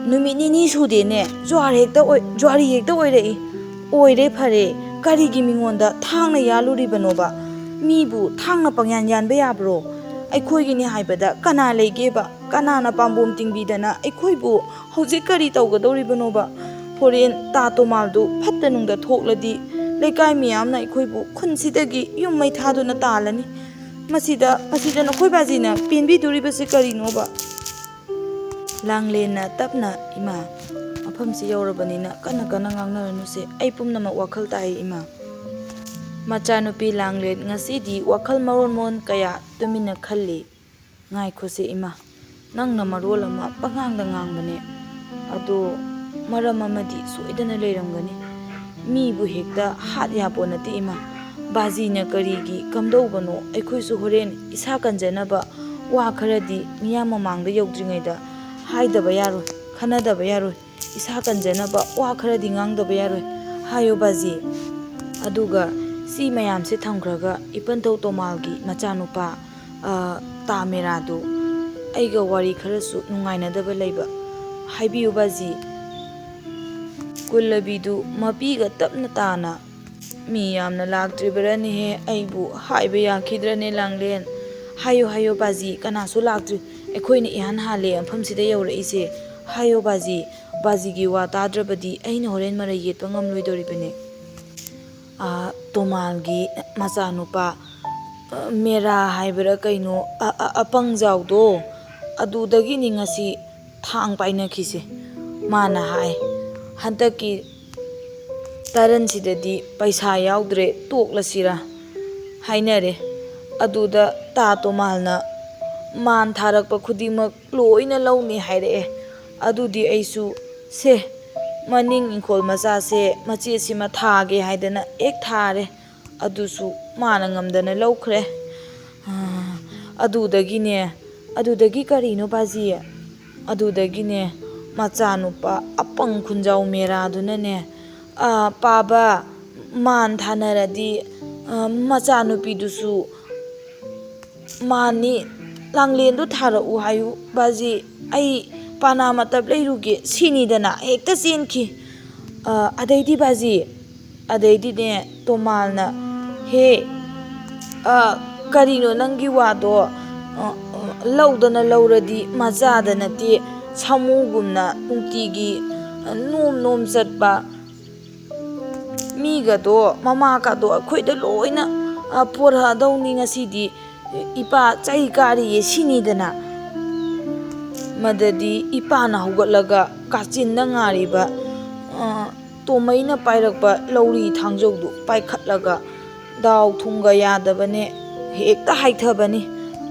ꯅꯨꯃꯤꯠ ꯅꯤꯅꯤ ꯁꯨꯗꯦꯅꯦ, ꯖ꯭ꯋꯥꯔ ꯍꯦꯛꯇ ꯑꯣꯏ-, ꯖ꯭ꯋꯥꯔꯤ ꯍꯦꯛꯇ ꯑꯣꯏꯔꯛꯏ꯫" "ꯑꯣꯏꯔꯦ ꯐꯔꯦ, ꯀꯔꯤꯒꯤ ꯃꯤꯉꯣꯟꯗ ꯊꯥꯡꯅ ꯌꯥꯜꯂꯨꯔꯤꯕꯅꯣꯕ? ꯃꯤꯕꯨ ꯊꯥꯡꯅ ꯄꯪꯌꯥꯟ ꯌꯥꯟꯕ ꯌꯥꯕ꯭ꯔꯣ? ꯑꯩꯈꯣꯏꯒꯤꯅꯤ ꯍꯥꯏꯕꯗ ꯀꯅꯥ ꯂꯩꯒꯦꯕ? ꯀꯅꯥꯅ ꯄꯥꯝꯕꯣꯝ ꯇꯤꯡꯕꯤꯗꯅ ꯑꯩꯈꯣꯏꯕꯨ ꯍꯧꯖꯤꯛ ꯀꯔꯤ ꯇꯧꯒꯗꯧꯔꯤꯕꯅꯣꯕ? ꯍꯣꯔꯦꯟ ꯇꯥ ꯇꯣꯃꯥꯜꯗꯨ ꯐꯠꯇ ꯅꯨꯡꯗ ꯊꯣꯛꯂꯗꯤ ꯂꯩꯀꯥꯏ ꯃꯤꯌꯥꯝꯅ ꯑꯩꯈꯣꯏꯕꯨ ꯈꯨꯟꯁꯤꯗꯒꯤ ꯌꯨꯝ ꯃꯩ ꯊꯥꯗꯨꯅ ꯇꯥꯜꯂꯅꯤ꯫ ꯃꯁꯤꯗ, ꯃꯁꯤꯗ ꯅꯈꯣꯏ ꯕꯥꯖꯤꯅ ꯄꯦꯟꯕꯤꯗꯣꯔꯤꯕꯁꯤ ꯀꯔꯤꯅꯣꯕ?" ꯂꯥꯡꯂꯦꯟꯅ ꯇꯞꯅ, "ꯏꯃꯥ, ꯃꯐꯝꯁꯤ ꯌꯧꯔꯕꯅꯤꯅ ꯀꯟꯅ ꯀꯟꯅ ꯉꯥꯡꯅꯔꯅꯨꯁꯦ꯫ ꯑꯩ ꯄꯨꯝꯅꯃꯛ ꯋꯥꯈꯜ ꯇꯥꯏ, ꯏꯃꯥ꯫" ꯃꯆꯥꯅꯨꯄꯤ ꯂꯥꯡꯂꯦꯟ ꯉꯁꯤꯗꯤ ꯋꯥꯈꯜ ꯃꯔꯣꯟ ꯃꯔꯣꯟ ꯀꯌꯥ ꯇꯨꯃꯤꯟꯅ ꯈꯜꯂꯤ꯫ "ꯉꯥꯏꯈꯣꯁꯦ ꯏꯃꯥ, ꯅꯪꯅ ꯃꯔꯣꯜ ꯑꯃ ꯄꯉꯥꯡꯗ ꯉꯥꯡꯕꯅꯦ꯫ ꯑꯗꯣ ꯃꯔꯝ ꯑꯃꯗꯤ ꯁꯣꯏꯗꯅ ꯂꯩꯔꯝꯒꯅꯤ꯫ ꯃꯤꯕꯨ ꯍꯦꯛꯇ ꯍꯥꯠ ꯌꯥꯄꯣ ꯅꯠꯇꯦ ꯏꯃꯥ꯫ ꯕꯥꯖꯤꯅ ꯀꯔꯤꯒꯤ ꯀꯝꯗꯧꯕꯅꯣ? ꯑꯩꯈꯣꯏꯁꯨ ꯍꯣꯔꯦꯟ ꯏꯁꯥ ꯀꯟꯖꯅꯕ ꯋꯥ ꯈꯔꯗꯤ ꯃꯤꯌꯥꯝ ꯃꯃꯥꯡꯗ ꯌꯧꯗ꯭ꯔꯤꯉꯩꯗ ꯍꯥꯏꯗꯕ ꯌꯥꯔꯣꯏ, ꯈꯟꯅꯗꯕ ꯌꯥꯔꯣꯏ꯫ ꯏꯁꯥ ꯀꯟꯖꯅꯕ ꯋꯥ ꯈꯔꯗꯤ ꯉꯥꯡꯗꯕ ꯌꯥꯔꯣꯏ꯫ ꯍꯥꯏꯌꯣ ꯕꯥꯖꯤ꯫ ꯑꯗꯨꯒ ꯁꯤ ꯃꯌꯥꯝꯁꯦ ꯊꯝꯈ꯭ꯔꯒ ꯏꯄꯟꯊꯧ ꯇꯣꯃꯥꯜꯒꯤ ꯃꯆꯥꯅꯨꯄꯥ, ꯑ, ꯇꯥ ꯃꯦꯔꯥꯗꯨ ꯑꯩꯒ ꯋꯥꯔꯤ ꯈꯔꯁꯨ ꯅꯨꯡꯉꯥꯏꯅꯗꯕ ꯂꯩꯕ꯫ ꯍꯥꯏꯕꯤꯌꯨ ꯕꯥꯖꯤ꯫" ꯀꯨꯜꯂꯕꯤꯗꯨ ꯃꯄꯤꯒ ꯇꯞꯅ ꯇꯥꯅ, "ꯃꯤ ꯌꯥꯝꯅ ꯂꯥꯛꯇ꯭ꯔꯤꯕꯔꯅꯦꯍꯦ? ꯑꯩꯕꯨ ꯍꯥꯏꯕ ꯌꯥꯈꯤꯗ꯭ꯔꯅꯦ ꯂꯥꯡꯂꯦꯟ?" "ꯍꯥꯏꯌꯣ, ꯍꯥꯏꯌꯣ ꯕꯥꯖꯤ, ꯀꯅꯥꯁꯨ ꯂꯥꯛꯇ꯭ꯔꯤ꯫ ꯑꯩꯈꯣꯏꯅ ꯏꯍꯥꯟ ꯍꯥꯜꯂꯦ ꯃꯐꯝꯁꯤꯗ ꯌꯧꯔꯛꯏꯁꯦ꯫ ꯍꯥꯏꯌꯣ ꯕꯥꯖꯤ, ꯕꯥꯖꯤꯒꯤ ꯋꯥ ꯇꯥꯗ꯭ꯔꯕꯗꯤ ꯑꯩꯅ ꯍꯣꯔꯦꯟ ꯃꯔꯩ ꯌꯦꯠꯄ ꯉꯝꯂꯣꯏꯗꯧꯔꯤꯕꯅꯦ꯫" ꯑꯥ, ꯇꯣꯃꯥꯜꯒꯤ ꯃꯆꯥꯅꯨꯄꯥ, ꯑ, ꯃꯦꯔꯥ ꯍꯥꯏꯕ꯭ꯔꯥ ꯀꯩꯅꯣ, ꯑ-, ꯑ-, ꯑꯄꯪꯖꯥꯎꯗꯣ, ꯑꯗꯨꯗꯒꯤꯅꯤ ꯉꯁꯤ ꯊꯥꯡ ꯄꯥꯏꯅꯈꯤꯁꯦ꯫ ꯃꯥꯅ ꯍꯥꯏ, "ꯍꯟꯗꯛꯀꯤ ꯇꯔꯟꯁꯤꯗꯗꯤ ꯄꯩꯁꯥ ꯌꯥꯎꯗ꯭ꯔꯦ, ꯇꯣꯛꯂꯁꯤꯔꯥ?" ꯍꯥꯏꯅꯔꯦ꯫ ꯑꯗꯨꯗ ꯇꯥ ꯇꯣꯃꯥꯜꯅ, "ꯃꯥꯟ ꯊꯥꯔꯛꯄ ꯈꯨꯗꯤꯡꯃꯛ ꯂꯣꯏꯅ ꯂꯧꯅꯤ ꯍꯥꯏꯔꯛꯑꯦ꯫ ꯑꯗꯨꯗꯤ ꯑꯩꯁꯨ, ꯁꯦ, ꯃꯅꯤꯡ ꯏꯪꯈꯣꯜ ꯃꯆꯥꯁꯦ ꯃꯆꯦꯠꯁꯤꯃ ꯊꯥꯒꯦ ꯍꯥꯏꯗꯅ ꯍꯦꯛ ꯊꯥꯔꯦ꯫ ꯑꯗꯨꯁꯨ ꯃꯥꯅ ꯉꯝꯗꯅ ꯂꯧꯈ꯭ꯔꯦ꯫ ꯑꯗꯨꯗꯒꯤꯅꯦ꯫" "ꯑꯗꯨꯗꯒꯤ ꯀꯔꯤꯅꯣ ꯕꯥꯖꯤ?" "ꯑꯗꯨꯗꯒꯤꯅꯦ, ꯃꯆꯥꯅꯨꯄꯥ ꯑꯄꯪ ꯈꯨꯟꯖꯥꯎ ꯃꯦꯔꯥꯗꯨꯅꯅꯦ, ꯑ, ꯄꯥꯕ, ꯃꯥꯟ ꯊꯥꯅꯔꯗꯤ, ꯑ, ꯃꯆꯥꯅꯨꯄꯤꯗꯨꯁꯨ ꯃꯥꯟꯅꯤ, ꯂꯥꯡꯂꯦꯟꯗꯣ ꯊꯥꯔꯛꯎ ꯍꯥꯏꯌꯨ ꯕꯥꯖꯤ, ꯑꯩ ꯄꯥꯅꯥ ꯃꯇꯞ ꯂꯩꯔꯨꯒꯦ ꯁꯤꯅꯤꯗꯅ ꯍꯦꯛꯇ ꯆꯦꯟꯈꯤ꯫ ꯑ, ꯑꯗꯩꯗꯤ ꯕꯥꯖꯤ, ꯑꯗꯩꯗꯤꯅꯦ ꯇꯣꯃꯥꯜꯅ, ꯍꯦ, ꯑ, ꯀꯔꯤꯅꯣ ꯅꯪꯒꯤ ꯋꯥꯗꯣ? ꯑ, ꯑ, ꯂꯧꯗꯅ ꯂꯧꯔꯗꯤ ꯃꯆꯥꯗ ꯅꯠꯇꯦ, ꯁꯥꯃꯨꯒꯨꯝꯅ ꯅꯨꯡꯇꯤꯒꯤ, ꯑ, ꯅꯣꯝ ꯅꯣꯝ ꯆꯠꯄ꯫ ꯃꯤꯒꯗꯣ, ꯃꯃꯥꯒꯗꯣ ꯑꯩꯈꯣꯏꯗ ꯂꯣꯏꯅ, ꯑ, ꯄꯣꯔꯛꯑꯗꯧꯅꯤ ꯉꯁꯤꯗꯤ꯫ ꯏꯄꯥ ꯆꯩ ꯀꯥꯔꯤꯌꯦ ꯁꯤꯅꯤꯗꯅ꯫ ꯃꯗꯗꯤ ꯏꯄꯥꯅ ꯍꯧꯒꯠꯂꯒ ꯀꯥꯆꯤꯟꯗ ꯉꯥꯔꯤꯕ, ꯑ, ꯇꯣꯃꯩꯅ ꯄꯥꯏꯔꯛꯄ ꯂꯧꯔꯤ ꯊꯥꯡꯖꯧꯗꯨ ꯄꯥꯏꯈꯠꯂꯒ, ꯗꯥꯎ ꯊꯨꯝꯒ ꯌꯥꯗꯕꯅꯦ, ꯍꯦꯛꯇ ꯍꯥꯏꯊꯕꯅꯤ꯫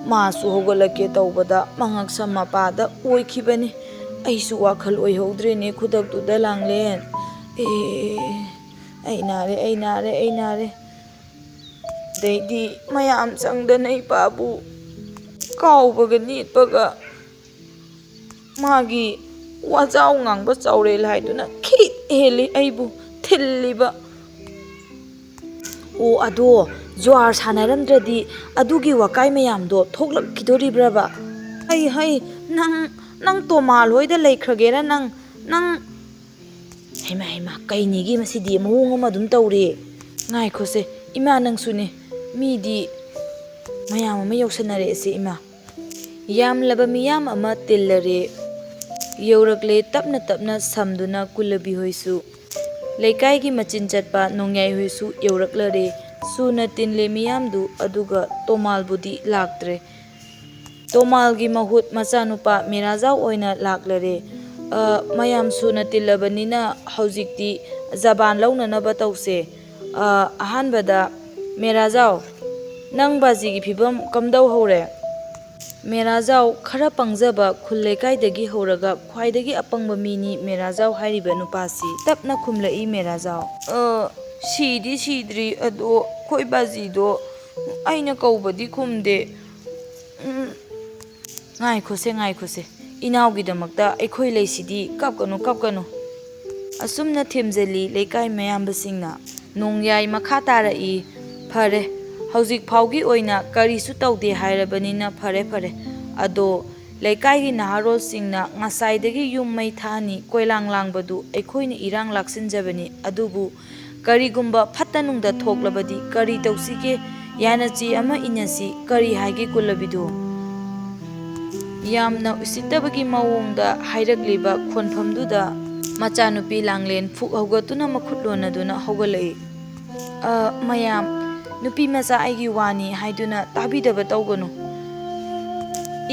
ꯃꯥꯁꯨ ꯍꯧꯒꯠꯂꯛꯀꯦ ꯇꯧꯕꯗ ꯃꯉꯛꯁꯝ ꯃꯄꯥꯗ ꯑꯣꯏꯈꯤꯕꯅꯤ꯫ ꯑꯩꯁꯨ ꯋꯥꯈꯜ ꯑꯣꯏꯍꯧꯗ꯭ꯔꯦꯅꯦ ꯈꯨꯗꯛꯇꯨꯗ, ꯂꯥꯡꯂꯦꯟ꯫ ꯑꯦ, ꯑꯩ ꯅꯥꯔꯦ, ꯑꯩ ꯅꯥꯔꯦ, ꯑꯩ ꯅꯥꯔꯦ꯫ ꯑꯗꯩꯗꯤ ꯃꯌꯥꯝ ꯆꯪꯗꯅ ꯏꯄꯥꯕꯨ ꯀꯥꯎꯕꯒ ꯅꯤꯠꯄꯒ, ꯃꯥꯒꯤ ꯋꯥꯖꯥꯎ ꯉꯥꯡꯕ ꯆꯥꯎꯔꯦꯜ ꯍꯥꯏꯗꯨꯅ ꯈꯤꯠ ꯍꯦꯜꯂꯤ ꯑꯩꯕꯨ ꯊꯤꯜꯂꯤꯕ꯫ ꯑꯣ, ꯑꯗꯣ ꯖ꯭ꯋꯥꯔ ꯁꯥꯟꯅꯔꯝꯗ꯭ꯔꯗꯤ ꯑꯗꯨꯒꯤ ꯋꯥꯀꯥꯏ ꯃꯌꯥꯝꯗꯣ ꯊꯣꯛꯂꯛꯈꯤꯗꯣꯔꯤꯕ꯭ꯔꯕ? ꯍꯩ, ꯍꯩ, ꯅꯪ, ꯅꯪ ꯇꯣꯃꯥꯜ ꯍꯣꯏꯗ ꯂꯩꯈ꯭ꯔꯒꯦꯔꯥ? ꯅꯪ, ꯅꯪ ꯍꯩꯃꯥ, ꯍꯩꯃꯥ, ꯀꯩꯅꯤꯒꯤ ꯃꯁꯤꯗꯤ ꯃꯑꯣꯡ ꯑꯃ ꯑꯗꯨꯝ ꯇꯧꯔꯦ꯫ ꯉꯥꯏꯈꯣꯁꯦ, ꯏꯃꯥ ꯅꯪꯁꯨꯅꯦ, ꯃꯤꯗꯤ ꯃꯌꯥꯝ ꯑꯃ ꯌꯧꯁꯟꯅꯔꯛꯑꯦꯁꯦ ꯏꯃꯥ꯫ ꯌꯥꯝꯂꯕ ꯃꯤꯌꯥꯝ ꯑꯃ ꯇꯤꯜꯂꯔꯦ꯫ ꯌꯧꯔꯛꯂꯦ ꯇꯞꯅ ꯇꯞꯅ ꯁꯝꯗꯨꯅ ꯀꯨꯂꯕꯤ ꯍꯣꯏꯁꯨ꯫ ꯂꯩꯀꯥꯏꯒꯤ ꯃꯆꯤꯟ ꯆꯠꯄ ꯅꯣꯡꯌꯥꯏ ꯍꯣꯏꯁꯨ ꯌꯧꯔꯛꯂꯔꯦ꯫ ꯁꯨꯅ ꯇꯤꯟꯂꯦ ꯃꯤꯌꯥꯝꯗꯨ, ꯑꯗꯨꯒ ꯇꯣꯃꯥꯜꯕꯨꯗꯤ ꯂꯥꯛꯇ꯭ꯔꯦ꯫ ꯇꯣꯃꯥꯜꯒꯤ ꯃꯍꯨꯠ ꯃꯆꯥꯅꯨꯄꯥ ꯃꯦꯔꯥꯖꯥꯎ ꯑꯣꯏꯅ ꯂꯥꯛꯂꯔꯦ꯫ ꯑ, ꯃꯌꯥꯝ ꯁꯨꯅ ꯇꯤꯜꯂꯕꯅꯤꯅ ꯍꯧꯖꯤꯛꯇꯤ ꯖꯕꯥꯟ ꯂꯧꯅꯅꯕ ꯇꯧꯁꯦ꯫ ꯑ, ꯑꯍꯥꯟꯕꯗ, ꯃꯦꯔꯥꯖꯥꯎ, ꯅꯪ ꯕꯥꯖꯤꯒꯤ ꯐꯤꯕꯝ ꯀꯝꯗꯧ ꯍꯧꯔꯦ? ꯃꯦꯔꯥꯖꯥꯎ, ꯈꯔ ꯄꯪꯖꯕ ꯈꯨꯜ ꯂꯩꯀꯥꯏꯗꯒꯤ ꯍꯧꯔꯒ ꯈ꯭ꯋꯥꯏꯗꯒꯤ ꯑꯄꯪꯕ ꯃꯤꯅꯤ ꯃꯦꯔꯥꯖꯥꯎ ꯍꯥꯏꯔꯤꯕ ꯅꯨꯄꯥꯁꯤ꯫ ꯇꯞꯅ ꯈꯨꯝꯂꯛꯏ ꯃꯦꯔꯥꯖꯥꯎ꯫ ꯑ, ꯁꯤꯗꯤ ꯁꯤꯗ꯭ꯔꯤ, ꯑꯗꯣ ꯑꯩꯈꯣꯏ ꯕꯥꯖꯤꯗꯣ ꯑꯩꯅ ꯀꯧꯕꯗꯤ ꯈꯨꯝꯗꯦ꯫ ꯎꯝ, ꯉꯥꯏꯈꯣꯁꯦ, ꯉꯥꯏꯈꯣꯁꯦ꯫ ꯏꯅꯥꯎꯒꯤꯗꯃꯛꯇ ꯑꯩꯈꯣꯏ ꯂꯩꯁꯤꯗꯤ, ꯀꯞꯀꯅꯨ, ꯀꯞꯀꯅꯨ꯫ ꯑꯁꯨꯝꯅ ꯊꯦꯝꯖꯤꯜꯂꯤ ꯂꯩꯀꯥꯏ ꯃꯌꯥꯝꯕꯁꯤꯡꯅ꯫ ꯅꯣꯡꯌꯥꯏ ꯃꯈꯥ ꯇꯥꯔꯛꯏ꯫ ꯐꯔꯦ, ꯍꯧꯖꯤꯛ ꯐꯥꯎꯒꯤ ꯑꯣꯏꯅ ꯀꯔꯤꯁꯨ ꯇꯧꯗꯦ ꯍꯥꯏꯔꯕꯅꯤꯅ ꯐꯔꯦ, ꯐꯔꯦ꯫ ꯑꯗꯣ ꯂꯩꯀꯥꯏꯒꯤ ꯅꯍꯥꯔꯣꯜꯁꯤꯡꯅ ꯉꯁꯥꯏꯗꯒꯤ ꯌꯨꯝ ꯃꯩ ꯊꯥꯅꯤ ꯀꯣꯏꯂꯥꯡ ꯂꯥꯡꯕꯗꯨ ꯑꯩꯈꯣꯏꯅ ꯏꯔꯥꯡ ꯂꯥꯛꯁꯤꯟꯖꯕꯅꯤ, ꯑꯗꯨꯕꯨ ꯀꯔꯤꯒꯨꯝꯕ ꯐꯠꯇ ꯅꯨꯡꯗ ꯊꯣꯛꯂꯕꯗꯤ ꯀꯔꯤ ꯇꯧꯁꯤꯒꯦ? ꯌꯥꯅꯆꯦ ꯑꯃ ꯏꯟꯅꯁꯤ, ꯀꯔꯤ ꯍꯥꯏꯒꯦ ꯀꯨꯂꯕꯤꯗꯨ? ꯌꯥꯝꯅ ꯎꯁꯤꯠꯇꯕꯒꯤ ꯃꯑꯣꯡꯗ ꯍꯥꯏꯔꯛꯂꯤꯕ ꯈꯣꯟꯐꯝꯗꯨꯗ ꯃꯆꯥꯅꯨꯄꯤ ꯂꯥꯡꯂꯦꯟ ꯐꯨꯛ ꯍꯧꯒꯠꯇꯨꯅ ꯃꯈꯨꯠ ꯂꯣꯟꯅꯗꯨꯅ ꯍꯧꯒꯠꯂꯛꯏ꯫ "ꯑ, ꯃꯌꯥꯝ, ꯅꯨꯄꯤ ꯃꯆꯥ ꯑꯩꯒꯤ ꯋꯥꯅꯤ ꯍꯥꯏꯗꯨꯅ ꯇꯥꯕꯤꯗꯕ ꯇꯧꯒꯅꯨ꯫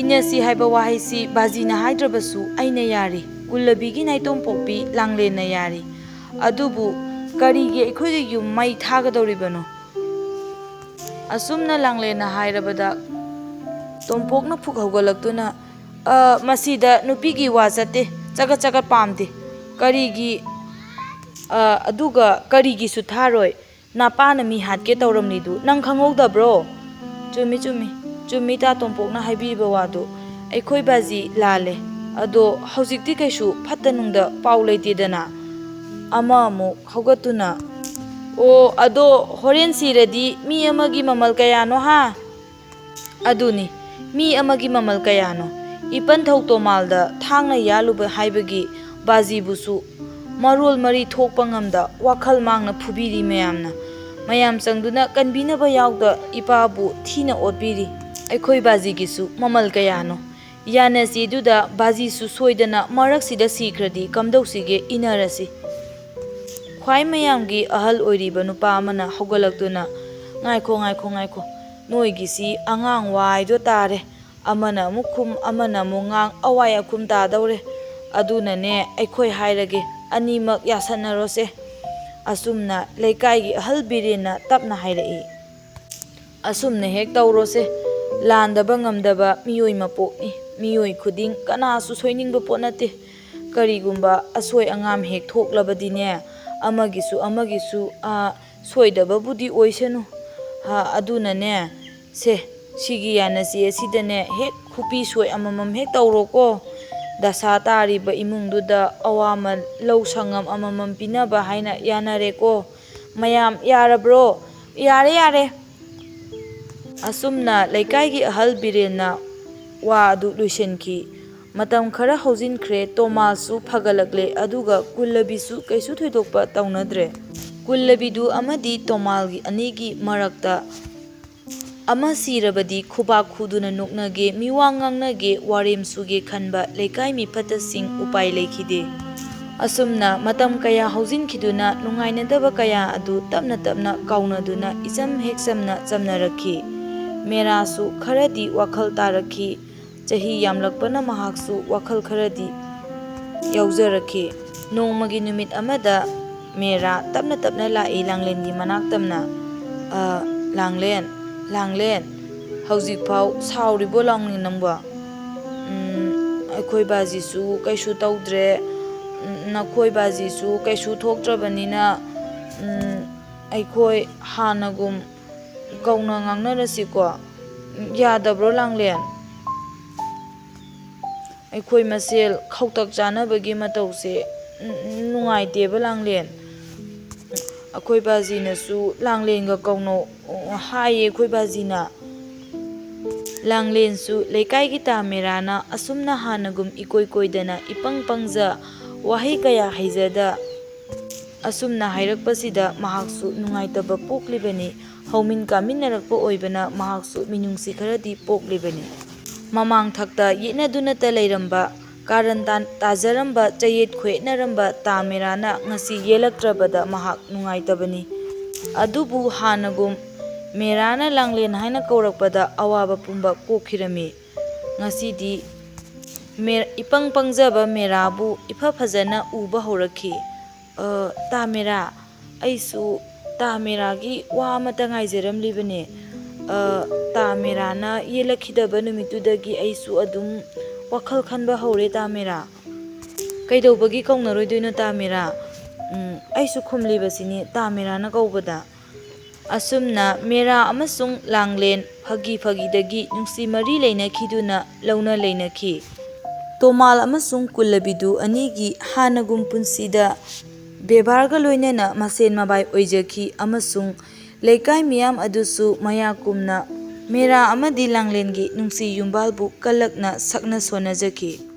ꯏꯟꯅꯁꯤ ꯍꯥꯏꯕ ꯋꯥꯍꯩꯁꯤ ꯕꯥꯖꯤꯅ ꯍꯥꯏꯗ꯭ꯔꯕꯁꯨ ꯑꯩꯅ ꯌꯥꯔꯤ, ꯀꯨꯜꯂꯕꯤꯒꯤ ꯅꯥꯏꯇꯣꯝꯄꯣꯛꯄꯤ ꯂꯥꯡꯂꯦꯟꯅ ꯌꯥꯔꯤ꯫ ꯑꯗꯨꯕꯨ ꯀꯔꯤꯒꯤ ꯑꯩꯈꯣꯏꯒꯤ ꯌꯨꯝ ꯃꯩ ꯊꯥꯒꯗꯧꯔꯤꯕꯅꯣ?" ꯑꯁꯨꯝꯅ ꯂꯥꯡꯂꯦꯟꯅ ꯍꯥꯏꯔꯕꯗ ꯇꯣꯝꯄꯣꯛꯅ ꯐꯨꯛ ꯍꯧꯒꯠꯂꯛꯇꯨꯅ, "ꯑ, ꯃꯁꯤꯗ ꯅꯨꯄꯤꯒꯤ ꯋꯥ ꯆꯠꯇꯦ, ꯆꯒꯠ ꯆꯒꯠ ꯄꯥꯝꯗꯦ꯫ ꯀꯔꯤꯒꯤ, ꯑ, ꯑꯗꯨꯒ ꯀꯔꯤꯒꯤꯁꯨ ꯊꯥꯔꯣꯏ? ꯅꯄꯥꯅ ꯃꯤ ꯍꯥꯠꯀꯦ ꯇꯧꯔꯝꯂꯤꯗꯨ ꯅꯪ ꯈꯪꯍꯧꯗꯕ꯭ꯔꯣ?" "ꯆꯨꯝꯃꯤ, ꯆꯨꯝꯃꯤ, ꯆꯨꯝꯃꯤ ꯇꯥ ꯇꯣꯝꯄꯣꯛꯅ ꯍꯥꯏꯕꯤꯔꯤꯕ ꯋꯥꯗꯨ꯫ ꯑꯩꯈꯣꯏ ꯕꯥꯖꯤ ꯂꯥꯜꯂꯦ꯫ ꯑꯗꯣ ꯍꯧꯖꯤꯛꯇꯤ ꯀꯩꯁꯨ ꯐꯠꯇ ꯅꯨꯡꯗ ꯄꯥꯎ ꯂꯩꯇꯦꯗꯅ?" ꯑꯃ ꯑꯃꯨꯛ ꯍꯧꯒꯠꯇꯨꯅ, "ꯑꯣ, ꯑꯗꯣ ꯍꯣꯔꯦꯟ ꯁꯤꯔꯗꯤ ꯃꯤ ꯑꯃꯒꯤ ꯃꯃꯜ ꯀꯌꯥꯅꯣ ꯍꯥ?" ꯑꯗꯨꯅꯤ, ꯃꯤ ꯑꯃꯒꯤ ꯃꯃꯜ ꯀꯌꯥꯅꯣ? ꯏꯄꯟꯊꯧ ꯇꯣꯃꯥꯜꯗ ꯊꯥꯡꯅ ꯌꯥꯜꯂꯨꯕ ꯍꯥꯏꯕꯒꯤ ꯕꯥꯖꯤꯕꯨꯁꯨ ꯃꯔꯣꯜ ꯃꯔꯤ ꯊꯣꯛꯄ ꯉꯝꯗ ꯋꯥꯈꯜ ꯃꯥꯡꯅ ꯐꯨꯕꯤꯔꯤ ꯃꯌꯥꯝꯅ꯫ ꯃꯌꯥꯝ ꯆꯪꯗꯨꯅ ꯀꯟꯕꯤꯅꯕ ꯌꯥꯎꯗ ꯏꯄꯥꯕꯨ ꯊꯤꯅ ꯑꯣꯠꯄꯤꯔꯤ꯫ ꯑꯩꯈꯣꯏ ꯕꯥꯖꯤꯒꯤꯁꯨ ꯃꯃꯜ ꯀꯌꯥꯅꯣ? ꯌꯥꯅꯁꯤꯗꯨꯗ ꯕꯥꯖꯤꯁꯨ ꯁꯣꯏꯗꯅ ꯃꯔꯛꯁꯤꯗ ꯁꯤꯈ꯭ꯔꯗꯤ ꯀꯝꯗꯧꯁꯤꯒꯦ? ꯏꯟꯅꯔꯁꯤ꯫ ꯈ꯭ꯋꯥꯏ ꯃꯌꯥꯝꯒꯤ ꯑꯍꯜ ꯑꯣꯏꯔꯤꯕ ꯅꯨꯄꯥ ꯑꯃꯅ ꯍꯧꯒꯠꯂꯛꯇꯨꯅ, "ꯉꯥꯏꯈꯣ, ꯉꯥꯏꯈꯣ, ꯉꯥꯏꯈꯣ꯫ ꯅꯣꯏꯒꯤꯁꯤ ꯑꯉꯥꯡ ꯋꯥꯏꯗꯣ ꯇꯥꯔꯦ꯫ ꯑꯃꯅ ꯑꯃꯨꯛ ꯈꯨꯝ, ꯑꯃꯅ ꯑꯃꯨꯛ ꯉꯥꯡ, ꯑꯋꯥꯏ ꯑꯈꯨꯝ ꯇꯥꯗꯧꯔꯦ꯫ ꯑꯗꯨꯅꯅꯦ, ꯑꯩꯈꯣꯏ ꯍꯥꯏꯔꯒꯦ, ꯑꯅꯤꯃꯛ ꯌꯥꯁꯟꯅꯔꯣꯁꯦ꯫" ꯑꯁꯨꯝꯅ ꯂꯩꯀꯥꯏꯒꯤ ꯑꯍꯜ ꯕꯤꯔꯦꯟꯅ ꯇꯞꯅ ꯍꯥꯏꯔꯛꯏ꯫ "ꯑꯁꯨꯝꯅ ꯍꯦꯛ ꯇꯧꯔꯣꯁꯦ꯫ ꯂꯥꯟꯗꯕ ꯉꯝꯗꯕ ꯃꯤꯑꯣꯏ ꯃꯄꯣꯛꯅꯤ꯫ ꯃꯤꯑꯣꯏ ꯈꯨꯗꯤꯡ ꯀꯅꯥꯁꯨ ꯁꯣꯏꯅꯤꯡꯕ ꯄꯣꯠ ꯅꯠꯇꯦ꯫ ꯀꯔꯤꯒꯨꯝꯕ ꯑꯁꯣꯏ ꯑꯉꯥꯝ ꯍꯦꯛ ꯊꯣꯛꯂꯕꯗꯤꯅꯦ, ꯑꯃꯒꯤꯁꯨ ꯑꯃꯒꯤꯁꯨ, ꯑ, ꯁꯣꯏꯗꯕꯕꯨꯗꯤ ꯑꯣꯏꯁꯅꯨ꯫ ꯍꯥ, ꯑꯗꯨꯅꯅꯦ, ꯁꯦ, ꯁꯤꯒꯤ ꯌꯥꯅꯁꯤ ꯑꯁꯤꯗꯅꯦ ꯍꯦꯛ ꯈꯨꯄꯤ ꯁꯣꯏ ꯑꯃꯃꯝ ꯍꯦꯛ ꯇꯧꯔꯣꯀꯣ꯫ ꯗꯁꯥ ꯇꯥꯔꯤꯕ ꯏꯃꯨꯡꯗꯨꯗ ꯑꯋꯥꯃꯟ ꯂꯧ ꯁꯪꯉꯝ ꯑꯃꯃꯝ ꯄꯤꯅꯕ ꯍꯥꯏꯅ ꯌꯥꯅꯔꯦꯀꯣ꯫ ꯃꯌꯥꯝ ꯌꯥꯔꯕ꯭ꯔꯣ? ꯌꯥꯔꯦ, ꯌꯥꯔꯦ꯫" ꯑꯁꯨꯝꯅ ꯂꯩꯀꯥꯏꯒꯤ ꯑꯍꯜ ꯕꯤꯔꯦꯟꯅ ꯋꯥ ꯑꯗꯨ ꯂꯣꯏꯁꯤꯟꯈꯤ꯫ ꯃꯇꯝ ꯈꯔ ꯍꯧꯖꯤꯟꯈ꯭ꯔꯦ꯫ ꯇꯣꯃꯥꯜꯁꯨ ꯐꯒꯠꯂꯛꯂꯦ, ꯑꯗꯨꯒ ꯀꯨꯜꯂꯕꯤꯁꯨ ꯀꯩꯁꯨ ꯊꯣꯏꯗꯣꯛꯄ ꯇꯧꯅꯗ꯭ꯔꯦ꯫ ꯀꯨꯜꯂꯕꯤꯗꯨ ꯑꯃꯗꯤ ꯇꯣꯃꯥꯜꯒꯤ ꯑꯅꯤꯒꯤ ꯃꯔꯛꯇ ꯑꯃ ꯁꯤꯔꯕꯗꯤ ꯈꯨꯕꯥꯛ ꯈꯨꯗꯨꯅ ꯅꯣꯛꯅꯒꯦ, ꯃꯤꯋꯥ ꯉꯥꯡꯅꯒꯦ, ꯋꯥꯔꯦꯝ ꯁꯨꯒꯦ ꯈꯟꯕ ꯂꯩꯀꯥꯏ ꯃꯤꯐꯠꯇꯁꯤꯡ ꯎꯄꯥꯏ ꯂꯩꯈꯤꯗꯦ꯫ ꯑꯁꯨꯝꯅ ꯃꯇꯝ ꯀꯌꯥ ꯍꯧꯖꯤꯟꯈꯤꯗꯨꯅ ꯅꯨꯡꯉꯥꯏꯅꯗꯕ ꯀꯌꯥ ꯑꯗꯨ ꯇꯞꯅ ꯇꯞꯅ ꯀꯥꯎꯅꯗꯨꯅ ꯏꯆꯝ ꯍꯦꯛ ꯆꯝꯅ ꯆꯝꯅꯔꯛꯈꯤ꯫ ꯃꯦꯔꯥꯁꯨ ꯈꯔꯗꯤ ꯋꯥꯈꯜ ꯇꯥꯔꯛꯈꯤ꯫ ꯆꯍꯤ ꯌꯥꯝꯂꯛꯄꯅ ꯃꯍꯥꯛꯁꯨ ꯋꯥꯈꯜ ꯈꯔꯗꯤ ꯌꯥꯎꯖꯔꯛꯈꯤ꯫ ꯅꯣꯡꯃꯒꯤ ꯅꯨꯃꯤꯠ ꯑꯃꯗ ꯃꯦꯔꯥ ꯇꯞꯅ ꯇꯞꯅ ꯂꯥꯛꯏ ꯂꯥꯡꯂꯦꯟꯒꯤ ꯃꯅꯥꯛꯇꯝꯅ꯫ "ꯑ, ꯂꯥꯡꯂꯦꯟ, ꯂꯥꯡꯂꯦꯟ, ꯍꯧꯖꯤꯛꯐꯥꯎ ꯁꯥꯎꯔꯤꯕꯣ ꯂꯥꯡꯂꯦꯟ ꯅꯪꯕꯣ? ꯎꯝ, ꯑꯩꯈꯣꯏ ꯕꯥꯖꯤꯁꯨ ꯀꯩꯁꯨ ꯇꯧꯗ꯭ꯔꯦ꯫ ꯎꯝ, ꯅꯈꯣꯏ ꯕꯥꯖꯤꯁꯨ ꯀꯩꯁꯨ ꯊꯣꯛꯇ꯭ꯔꯕꯅꯤꯅ, ꯎꯝ, ꯑꯩꯈꯣꯏ ꯍꯥꯟꯅꯒꯨꯝ ꯀꯧꯅ ꯉꯥꯡꯅꯔꯁꯤꯀꯣ꯫ ꯌꯥꯗꯕ꯭ꯔꯣ ꯂꯥꯡꯂꯦꯟ? ꯑꯩꯈꯣꯏ ꯃꯁꯦꯜ ꯈꯧꯇꯛ ꯆꯥꯅꯕꯒꯤ ꯃꯇꯧꯁꯦ ꯅꯨꯡꯉꯥꯏꯇꯦꯕ ꯂꯥꯡꯂꯦꯟ꯫ ꯑꯩꯈꯣꯏ ꯕꯥꯖꯤꯅꯁꯨ ꯂꯥꯡꯂꯦꯟꯒ ꯀꯧꯅꯧ ꯍꯥꯏꯌꯦ ꯑꯩꯈꯣꯏ ꯕꯥꯖꯤꯅ"꯫ ꯂꯥꯡꯂꯦꯟꯁꯨ ꯂꯩꯀꯥꯏꯒꯤ ꯇꯥ ꯃꯦꯔꯥꯅ ꯑꯁꯨꯝꯅ ꯍꯥꯟꯅꯒꯨꯝ ꯏꯀꯣꯏ ꯀꯣꯏꯗꯅ ꯏꯄꯪ ꯄꯪꯖ ꯋꯥꯍꯩ ꯀꯌꯥ ꯍꯩꯖꯗ ꯑꯁꯨꯝꯅ ꯍꯥꯏꯔꯛꯄꯁꯤꯗ ꯃꯍꯥꯛꯁꯨ ꯅꯨꯡꯉꯥꯏꯇꯕ ꯄꯣꯛꯂꯤꯕꯅꯤ꯫ ꯍꯧꯃꯤꯟ ꯀꯥꯃꯤꯟꯅꯔꯛꯄ ꯑꯣꯏꯕꯅ ꯃꯍꯥꯛꯁꯨ ꯃꯤꯅꯨꯡꯁꯤ ꯈꯔꯗꯤ ꯄꯣꯛꯂꯤꯕꯅꯤ꯫ ꯃꯃꯥꯡ ꯊꯛꯇ ꯌꯦꯠꯅꯗꯨꯅꯇ ꯂꯩꯔꯝꯕ, ꯀꯥꯔꯟ ꯇꯥ-, ꯇꯥꯖꯔꯝꯕ, ꯆꯌꯦꯠ ꯈꯣꯏꯌꯦꯠꯅꯔꯝꯕ ꯇꯥ ꯃꯦꯔꯥꯅ ꯉꯁꯤ ꯌꯦꯜꯂꯛꯇ꯭ꯔꯕꯗ ꯃꯍꯥꯛ ꯅꯨꯡꯉꯥꯏꯇꯕꯅꯤ꯫ ꯑꯗꯨꯕꯨ ꯍꯥꯟꯅꯒꯨꯝ ꯃꯦꯔꯥꯅ ꯂꯥꯡꯂꯦꯟ ꯍꯥꯏꯅ ꯀꯧꯔꯛꯄꯗ ꯑꯋꯥꯕ ꯄꯨꯝꯕ ꯀꯣꯛꯈꯤꯔꯝꯃꯤ꯫ ꯉꯁꯤꯗꯤ ꯃꯦ-, ꯏꯄꯪ ꯄꯪꯖꯕ ꯃꯦꯔꯥꯕꯨ ꯏꯐ ꯐꯖꯅ ꯎꯕ ꯍꯧꯔꯛꯈꯤ꯫ "ꯑ, ꯇꯥ ꯃꯦꯔꯥ, ꯑꯩꯁꯨ ꯇꯥ ꯃꯦꯔꯥꯒꯤ ꯋꯥ ꯑꯃꯇ ꯉꯥꯏꯖꯔꯝꯂꯤꯕꯅꯦ꯫ ꯑ, ꯇꯥ ꯃꯦꯔꯥꯅ ꯌꯦꯜꯂꯛꯈꯤꯗꯕ ꯅꯨꯃꯤꯠꯇꯨꯗꯒꯤ ꯑꯩꯁꯨ ꯑꯗꯨꯝ ꯋꯥꯈꯜ ꯈꯟꯕ ꯍꯧꯔꯦ ꯇꯥ ꯃꯦꯔꯥ꯫ ꯀꯩꯗꯧꯕꯒꯤ ꯀꯧꯅꯔꯣꯏꯗꯣꯏꯅꯣ ꯇꯥ ꯃꯦꯔꯥ? ꯎꯝ, ꯑꯩꯁꯨ ꯈꯨꯝꯂꯤꯕꯁꯤꯅꯤ ꯇꯥ ꯃꯦꯔꯥꯅ ꯀꯧꯕꯗ"꯫ ꯑꯁꯨꯝꯅ ꯃꯦꯔꯥ ꯑꯃꯁꯨꯡ ꯂꯥꯡꯂꯦꯟ ꯐꯥꯒꯤ ꯐꯥꯒꯤꯗꯒꯤ ꯅꯨꯡꯁꯤ ꯃꯔꯤ ꯂꯩꯅꯈꯤꯗꯨꯅ ꯂꯧꯅ ꯂꯩꯅꯈꯤ꯫ ꯇꯣꯃꯥꯜ ꯑꯃꯁꯨꯡ ꯀꯨꯜꯂꯕꯤꯗꯨ ꯑꯅꯤꯒꯤ ꯍꯥꯟꯅꯒꯨꯝ ꯄꯨꯟꯁꯤꯗ ꯕꯦꯕꯥꯔꯒ ꯂꯣꯏꯅꯅ ꯃꯁꯦꯟ ꯃꯕꯥꯏ ꯑꯣꯏꯖꯈꯤ ꯑꯃꯁꯨꯡ ꯂꯩꯀꯥꯏ ꯃꯤꯌꯥꯝ ꯑꯗꯨꯁꯨ ꯃꯌꯥ ꯀꯨꯝꯅ ꯃꯦꯔꯥ ꯑꯃꯗꯤ ꯂꯥꯡꯂꯦꯟꯒꯤ ꯅꯨꯡꯁꯤ ꯌꯨꯝꯕꯥꯜꯕꯨ ꯀꯜꯂꯛꯅ ꯁꯛꯅ ꯁꯣꯟꯅꯖꯈꯤ꯫